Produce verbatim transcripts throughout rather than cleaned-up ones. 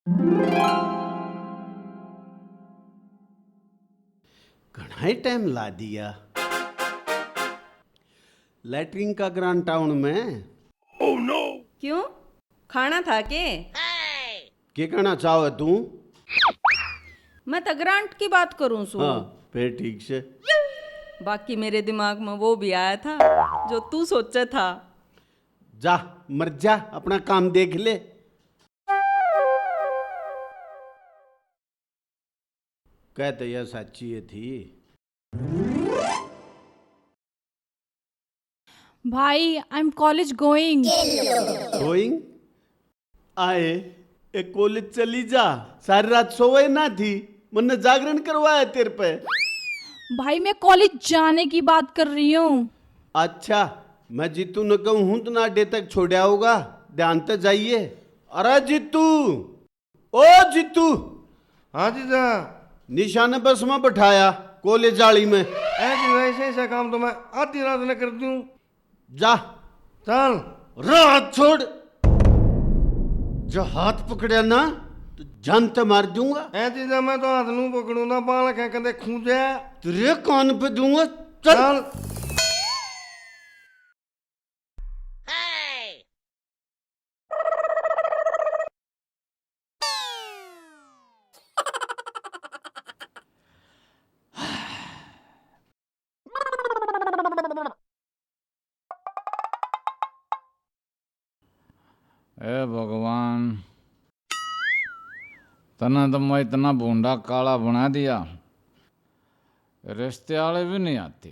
घणा ही टाइम ला दिया। लैटरिन का ग्रांट टाउन में। क्यों, खाना था के? के कहना चाहे तू? मैं तो ग्रांट की बात करूं सू। हाँ, फिर ठीक से। बाकी मेरे दिमाग में वो भी आया था जो तू सोचे था। जा, मर जा, अपना काम देख ले। कहते यह सच्ची है थी। भाई, I am college going। Going? आए, ए कॉलेज चली जा। सारी रात सोवे ना थी, मन्ने जागरण करवाया तेरे पे। भाई, मैं कॉलेज जाने की बात कर रही हूँ। अच्छा, मैं जीतू ने कहूँ हूँ तो ना अड्डे तक छोड़ा होगा, ध्यान तो जाइए। अरे जीतू, ओ जीतू। हाँ जीजा। निशा ने बस में बैठाया कॉलेज आली में। ऐ जीजा, ऐसे ऐसा काम तो मैं आधी रात ने कर दूं। जा। चल। रे हाथ छोड़। जो हाथ पकड़या ना तो जान ते मार दूंगा। ऐ जीजा, मैं तो हाथ नू पकड़ूंगा, बालक है कदे खूंजे। तेरे कान पे दूंगा। चल। चल। ए भगवान, तन्ने तो मैं इतना भूंडा काला बना दिया, रिश्ते वाले भी नहीं आते,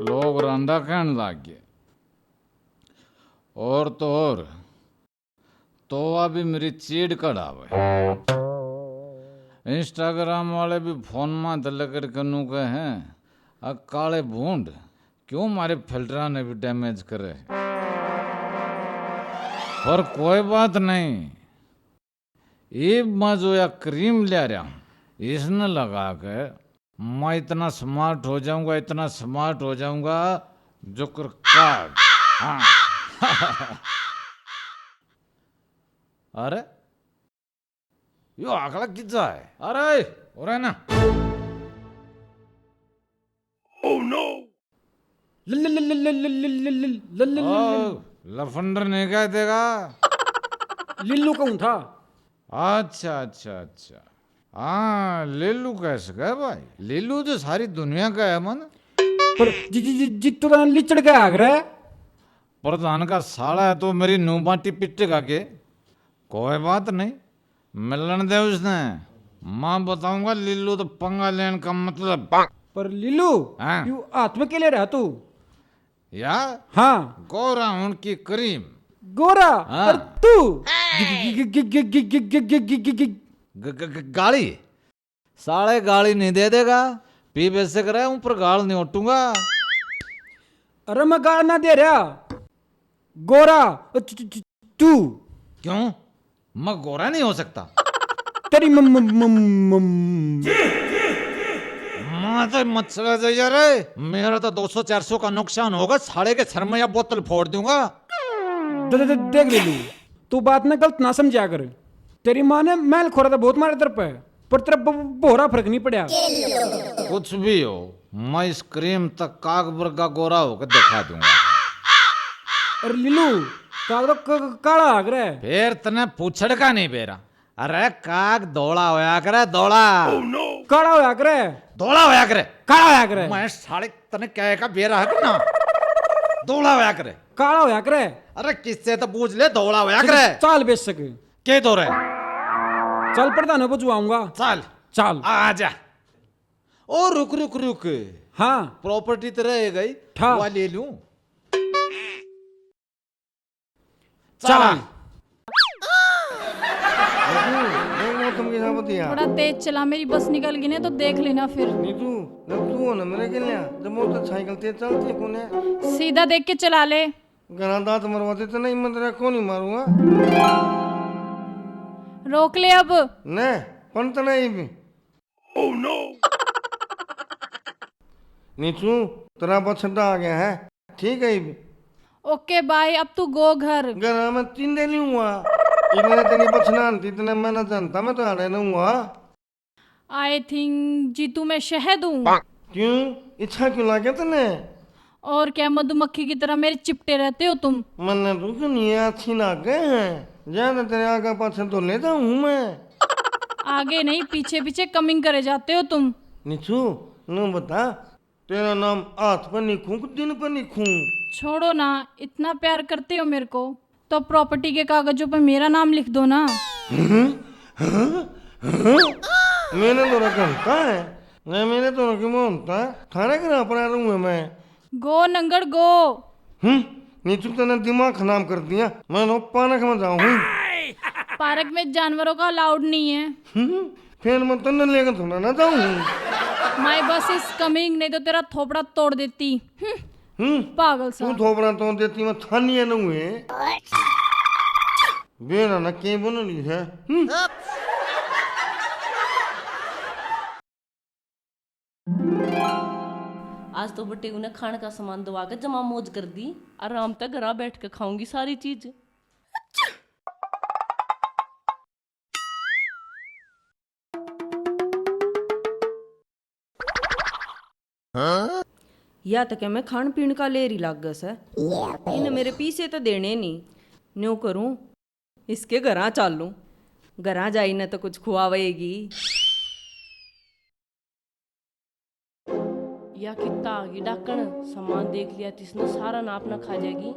लोग रांडा कहन लाग गए। और तो और, तोवा भी मेरी चीड़ कढ़ावे। Instagram वाले भी फोन में तले करके नू कहे, "आ काले भूंड, क्यों मारे फिल्टरा ने भी डैमेज करे?" पर कोई बात नहीं, इब मैं जो या क्रीम ले रहा हूँ, इसने लगा के मैं इतना स्मार्ट हो जाऊंगा, इतना स्मार्ट हो जाऊंगा, जुकर काग। हाँ। अरे, यो आकला किज्जा है। अरे, हो रहा है ना? Oh no! लफंडर नहीं कह देगा। लिल्लू कहूँ था। अच्छा, अच्छा, अच्छा। हाँ, लीलू कह सके भाई। लीलू तो सारी दुनिया का है मन। पर जि-, जि-, जि-, जित्तू तो लिचड़ के आग रहा है। प्रधान का साला है तो मेरी नू बाटी पिटेगा के? कोई बात नहीं, मिलन दे उसने। मैं बताऊंगा लीलू तो पंगा लेने का मतलब। पर लीलू, हाँ। यू हाथ में के ले रहा तू? या? हाँ। गोरा होने की क्रीम। गोरा? हाँ। और तू? ग-, ग-, ग-, ग-, ग-, ग-, ग-, ग-, ग-, ग-, ग-, ग-, ग-, गाली। साले गाली नहीं दे देगा, पी बेशक रहे, ऊपर गाल नहीं ओटूंगा। अरे मैं गाल ना दे रहा, गोरा, अ, तू, तू, तू। क्यों? मैं गोरा नहीं हो सकता? तेरी मम, मम, मम, मम। मैं तो मत समझ यार, मेरा तो दो सौ चार सौ का नुकसान होगा, साले के सर में या बोतल फोड़ दूंगा। दे, दे, दे, देख लीलू, तू बात ना गलत ना समझा कर। तेरी माँ ने महल खोरा तो बहुत मारे तेरे पे, पर तेरा ब-, ब-, भोरा फर्क नहीं पड़ा। कुछ भी हो, मैं इस क्रीम तक काग वर्गा गोरा होकर दिखा दूंगा। अरे लीलू, काग तो क-, क-, काला आग रहा है। फिर तने पूछड़ का नहीं बेरा। अरे काग धोला होया करे, धोला। काला होया करे। धोला होया करे। काला होया करे। मैं साले तने कहे का बेरा है कि ना? धोला होया करे। काला होया करे। अरे किससे तो पूछ ले, धोला होया करे। चाल बेशक। के दो रे? चल प्रधान, बजवाऊंगा। चल। चल। आ, आ जा। ओ रुक, रुक, रुक। हाँ। प्रॉपर्टी तो रह गई। ठा। वो ले लूं। चल। चल। देख मौसम कैसा बतिया। थोड़ा तेज चला, मेरी बस निकल गई ना तो देख लेना फिर। नीतू, जब तू हो ना मेरे के लिया, जब मोटरसाइकिल तेज चलती है कोने। सीधा देख के चला ले। घना दांत मरवा दे, इतना हिम्मत रख, कौन ही मारूंगा। रोक ले अब। ने, पंत नहीं भी। Oh no! नीचू, तेरा बछड़ा आ गया है, ठीक है इब। OK bye, अब तू गो घर। घर में चिंदे नहीं हुआ। इतने तेरी बचना आंती, इतने मैं ना जानता, मैं तो आड़े रहूंगा। I think जीतू मैं शहद हूँ। क्यों, इच्छा क्यों लागे तने? और क्या, मधुमक्खी की तरह मेरे चिपटे रहते हो तुम। मन्ने तू क्यों नहीं अच्छी लागे है, ज्यादा तेरे आगे पाछे तो ले जाऊँ मैं। आगे नहीं, पीछे पीछे कमिंग करे जाते हो तुम। निशु, नू बता, तेरा नाम हाथ पे लिखूं कि दिन पे लिखूं? छोड़ो ना, इतना प्यार करते हो मेरे को तो प्रॉपर्टी के कागजों पे मेरा नाम लिख दो ना। हम्म? हाँ? हाँ? मैंने तो रखा होता है, नहीं, मैंने तो रखी होता है, थारे घर अपना रहूंगा मैं। गो नंगड़ गो। हम्म, नीचू तने दिमाग खराब कर दिया, मैं तो पार्क में जाऊँ हूँ। पार्क में जानवरों का अलाउड नहीं है। हम्म, फिर मैं तन्ने लेकर थोड़ा ना जाऊँ हूँ। My bus is coming, नहीं तो तेरा थोपड़ा तोड़ देती। हम्म, हम्म, पागल सा। तू थोपड़ा तोड़ देती, मैं थानिया न हुए। बेरा ना के बन रही है। हम्म। आज तो बटेऊ ने खाण का सामान दवा के जमा मौज कर दी। आराम तै घरा बैठ के खाऊंगी सारी चीज। या तो के मैं खाण पीण का लेर ही लाग सै। इन्हें मेरे पीसे तो देने नहीं। न्यू करूं, इसके घरां चालूं, घरां जाई ने तो कुछ खुआवेगी। या कित्ता आ गई डाकण, सामान देख लिया तिसने, सारा नाप ना खा जाएगी।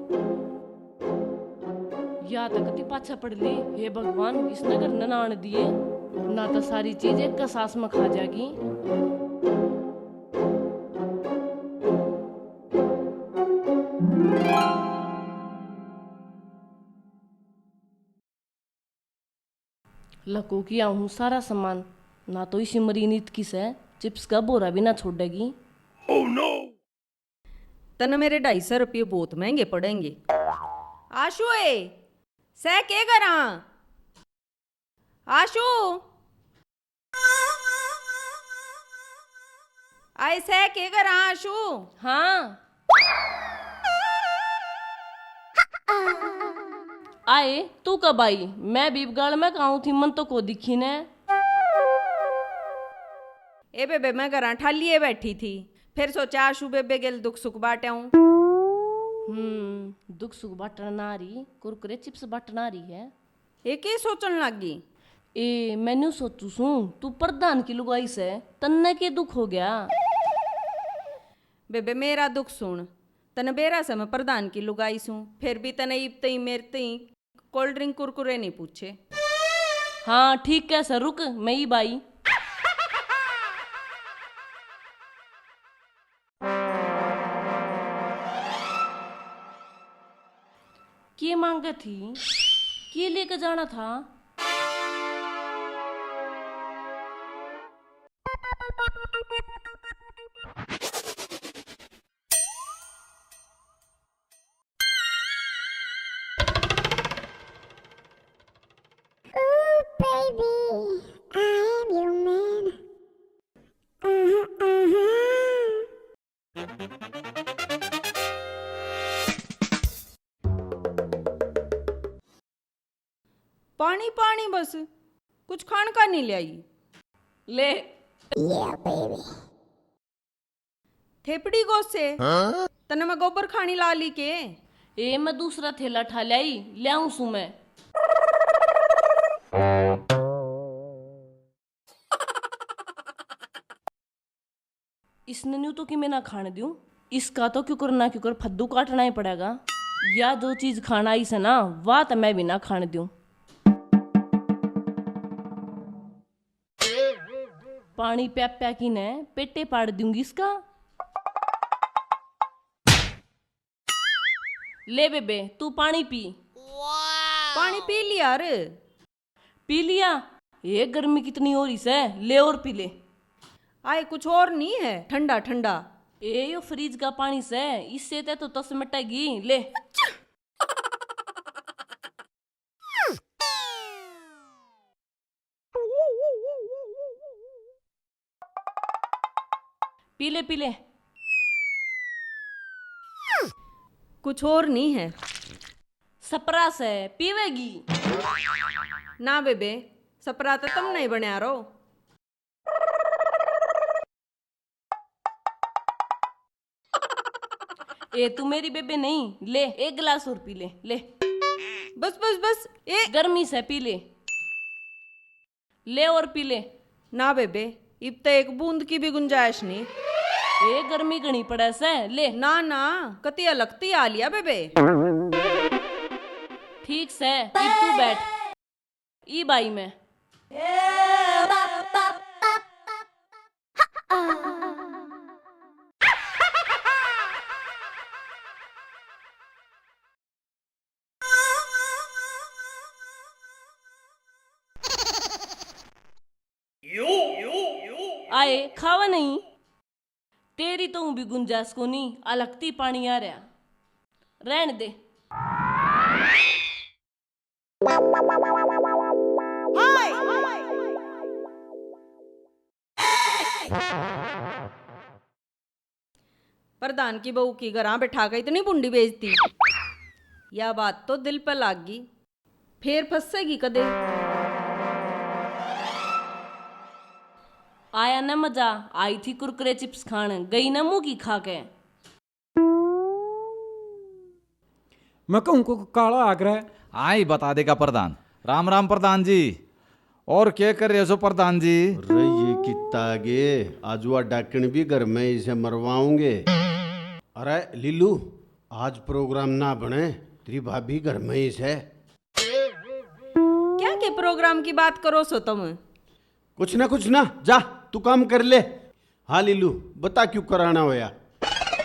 या तो कती पाछे पड़ ली, हे भगवान, इसने घर न आण दिए, ना तो सारी चीज एक का सांस में खा जाएगी। लको किया हूँ सारा सामान, ना तो इसी मरीन इतकी सै, चिप्स का बोरा भी ना छोड़ेगी। तन्ने मेरे ढाई सौ रुपये बहुत महंगे पड़ेंगे। आशु ए, सै के करा? आशु, आए सै के करा आशु? हाँ। आए, तू कब आई? मैं भी बगाल में काऊँ थी, मन तो को दिखी ने। ए बेबे, मैं घरां ठालिए बैठी थी, फिर सोचा आशु बेबे गेल दुख सुख बांट आऊं। हम्म, दुख सुख बांटण ना रही, कुरकुरे चिप्स बांटण आ रही है। ए के सोचण लागी? ए, मैं न्यू सोचू सूं, तू प्रधान की लुगाई सै, तन्ने के दुख हो गया? बेबे, मेरा दुख सुन, तने बेरा सै मैं प्रधान की लुगाई सूं, फिर भी तने इब तई मेरे तई कोल्ड ड्रिंक कुरकुरे नहीं पूछे। हाँ, ठीक है सै, रुक, मैं ही बाई। के मांगे थी? के लेके जाना था? Ooh, baby, I am your man. Uh-huh, uh-huh. पानी, पानी बस, कुछ खाण का नहीं ल्याई। ले। Yeah, baby. थेपड़ी गोसे, हाँ? तने मैं गोबर खानी ला ली के? ए, मैं दूसरा थैला ठा ल्याई, ल्याऊं सूं मैं। इसने न्यू तो कि मैं ना खाण दूं, इसका तो क्यूकर ना क्यूकर फद्दू काटना ही पड़ेगा। या जो चीज खाण आई सै ना, वा तो मैं भी ना खाण दूं। पानी प्या प्या की ने पेटे पाड़ दूंगी इसका। ले बेबे, तू पानी पी। पानी पी लिया रे। पी लिया? ये गर्मी कितनी हो रही सै, ले और पी ले। आए, कुछ और नहीं है ठंडा ठंडा? ए, यो फ्रिज का पानी सै, इससे ते तो तस मिटेगी। ले। पी ले, पी ले। कुछ और नहीं है? सपरा से पीवेगी? ना बेबे, सपरा तो तुम नहीं बनया रो। ए, तू मेरी बेबे नहीं, ले एक गिलास और पी ले, ले। बस, बस, बस, ए। गर्मी से पी ले, ले और पी ले। ना बेबे, इब तो एक बूंद की भी गुंजाइश नहीं। ए, गर्मी घणी पड़े से, ले। ना, ना, कती अलग ती आ लिया बेबे। ठीक से, इब तू बैठ। ई बाई मैं। आए, खावा नहीं। तेरी तो भी गुंजाइश कोनी, अलग ती पानी आ रहा। रहन दे। प्रधान की बहू की घरां बैठा के इतनी भुंडी बेइज्जती। या बात तो दिल पे लाग गई, फेर फंसेगी कदे। आया ना मजा, आई थी कुरकुरे चिप्स खान, गई ना मुंह की खा के। मैं कहूँ को काला आगरा। हाँ ही बता देगा प्रधान। राम राम प्रधान जी। और के कर रहे सो प्रधान जी? अरे ये कितना आगे, आज वा डाकण भी घर में इसे मरवाओगे। अरे लीलू, आज प्रोग्राम ना बने, तेरी भाभी घर में ही से। क्या के प्रोग्राम की बात करो सो तुम? कुछ ना, कुछ ना, जा तू काम कर ले। हाँ लीलू, बता क्यों कराना होया?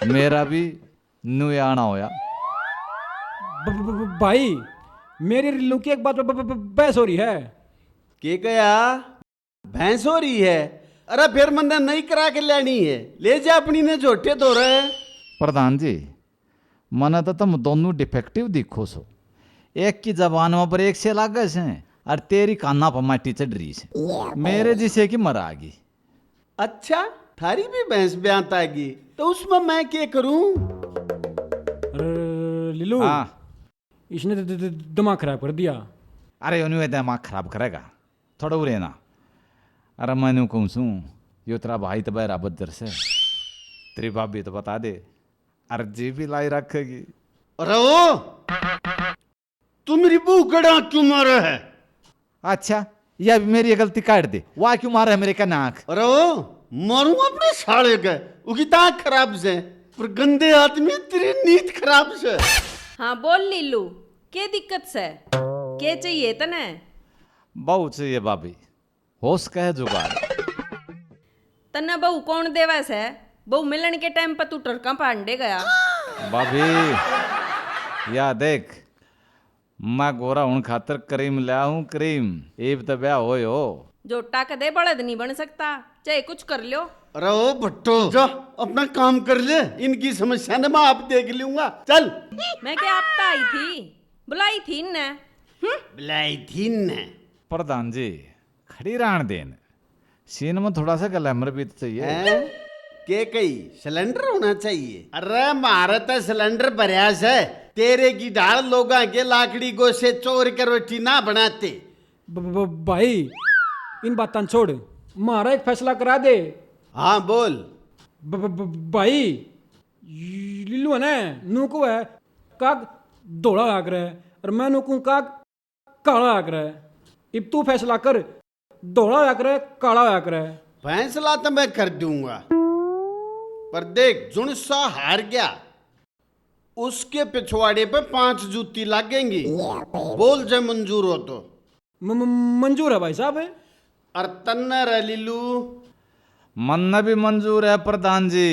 मेरा भी न्यू आना होया। ब-, ब-, ब-, भाई, मेरी लीलू की एक बात ब-, ब-, ब-, बहस हो रही है। के कहा? भैंस हो रही है? अरे फिर मन्ने नई करा के लेनी है, ले जा अपनी ने झोटे धोरे। प्रधान जी, मने तो तुम दोनों डिफेक्टिव दिखो सो। एक की जबान में ब्रेक से लागे से और तेरी काना पर माटी चढ़ रही से। मेरे जिसे की मरा गई। अच्छा, थारी भी भैंस ब्यांत आ गई, तो उसमें मैं के करूं? अरे लीलू, हाँ। इसने द-, द-, द-, दिमाग खराब कर दिया। अरे उन्हें दिमाग खराब करेगा, थोड़ा उरे ना। अरे मैं न्यू कहूँ सूं, यो तेरा भाई तो बहरा बज्जर से, तेरी भाभी तो बता दे, अरे जी भी लाई रखेगी। अरे ओ, तू मेरी बहू गड़ा क्यों मारे है? अच्छा, यह भी मेरी गलती काट दे, वाह क्यों मारे है मेरे का नाक? अरे ओ, मारूं अपने साले के, उकी ताक खराब से, पर गंदे आदमी तेरी नीत खराब से। हाँ बोल लीलू, के दिक्कत से, के चाहिए तने? बहू चाहिए भाभी, होश का है जुगाड़। तन्ने बहू कौन देवे से? बहू मिलन के टाइम पर तू टरका पांडे गया। भाभी, या देख, मैं गोरा होण खातर क्रीम ल्या हूँ, क्रीम। इब तो ब्याह होए हो। झोटा कदे बलद नहीं बन सकता, चाहे कुछ कर लो। अरे ओ भट्टो, जा अपना काम कर ले, इनकी समस्या ने मैं आप देख लूंगा। चल। मैं क्या आपता आई थी, बुलाई थी इनने। हम्म? बुलाई थी इनने। प्रधान जी, खड़ी राण देन। सीन में थोड़ा सा ग्लैमर भी तो चाहिए। हैं? के कही, सिलेंडर होना चाहिए? अरे, म्हारे तो सिलेंडर भरया से। तेरे की ढाल लोगां के लाकड़ी गोसे चोर के रोटी ना बनाते। ब-, ब-, ब-, भाई, इन बातां छोड़, म्हारा एक फैसला करा दे। हाँ, बोल। ब-, ब-, ब-, भाई, लीलू है ना, नू को है, काग धोला होया करे, और मैं नू कहूँ, काग काला होया करे। इब तू फैसला कर, धोला होया करे, काला होया करे। फैसला तो मैं कर दूंगा, पर देख, जुणसा हार गया, उसके पिछवाड़े पे पांच जूती लागेंगी। बोल जे मंजूर हो तो। म-, म-, मंजूर है भाई साहब। अर तन्ने रे लीलू? मन्ने भी मंजूर है प्रधान जी,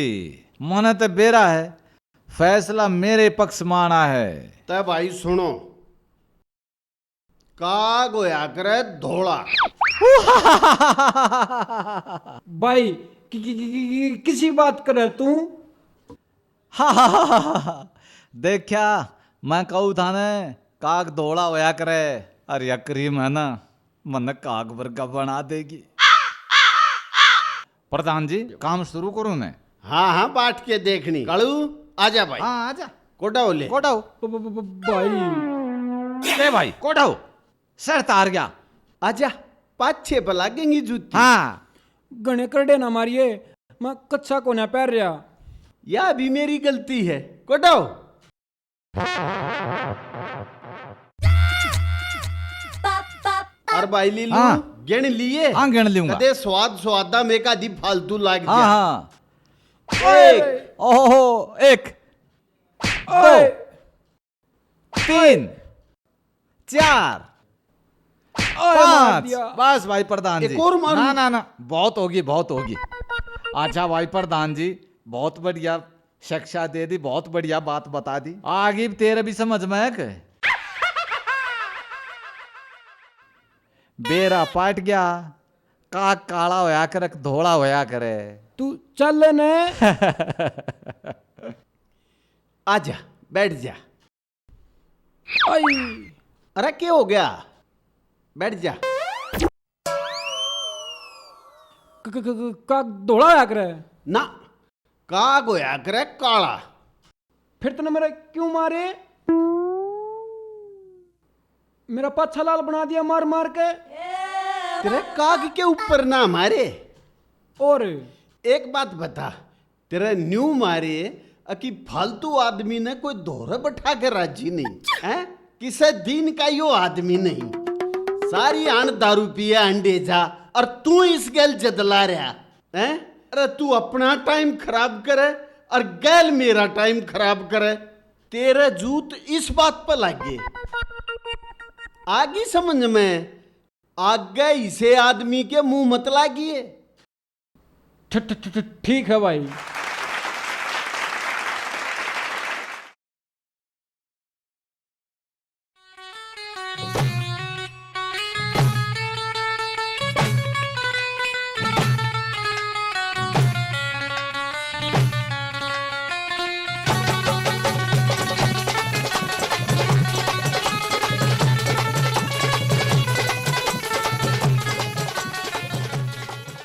मने तो बेरा है, फैसला मेरे पक्ष में आना है। तै भाई सुनो, काग होया करे धोला। भाई, कि, कि, कि, कि, कि, किसी बात करे तू? देखा, मैं कहूँ थाने, काग धोला होया करे, अर या क्रीम है ना, मन्ने काग वर्गा बना देगी। प्रधान जी, काम शुरू करूँ मैं? हाँ, हाँ, बैठ के देखनी। कालू, आजा भाई। हाँ, आजा। कोडा हो ले। कोडा हो। ब-, ब-, ब-, ब-, भाई। ले भाई, कोडाओ, सर तार गया। आजा, पाछे पे लागेंगी जूती। हाँ। घणे करड़े ना मारिए, मैं कच्छा कोन्या पहर रहा। या भी मेरी गलती है, कोडाओ। और भाई लीलू, हाँ। गिण लिए? हाँ, गिण लूंगा। कदे स्वाद स्वादा में एक आधी फालतू लाग हाँ, जा। हाँ। एक। ओहो, एक। दो। ओए। तीन। चार। ओए, मार पाँच। दिया। बस भाई प्रधान एक जी। और मारूं? ना, ना, ना, बहुत होगी, बहुत होगी। अच्छा भाई प्रधान जी, बहुत बढ़िया शिक्षा दे दी, बहुत बढ़िया बात बता दी। आ गई तेरे भी समझ में एक। बेरा पाट गया, काग काला होया करे, धोला होया करे। तू चल ने। आजा, बैठ जा। आई। अरे, के हो गया? बैठ जा। क-, क-, क-, क-, काग धोला होया करे? ना, काग होया करे काला। फिर तूने मेरे क्यों मारे? मेरा पाछा लाल बना दिया मार मार के। तेरे काग के ऊपर ना मारे। और एक बात बता, तेरे न्यू मारे अकी फालतू आदमी ने कोई धोरे बैठा के राजी नहीं है। किसे दिन का यो आदमी नहीं, सारी आन दारू पिए अंडे जा, और तू इस गैल जदला रहा है। अरे तू अपना टाइम खराब करे और गैल मेरा टाइम खराब करे। तेरे जूत इस बात पे लागे। आगी समझ में? आगे इसे आदमी के मुंह मत लागिए। ठ-, ठ-, ठ-, ठ-, ठीक है भाई।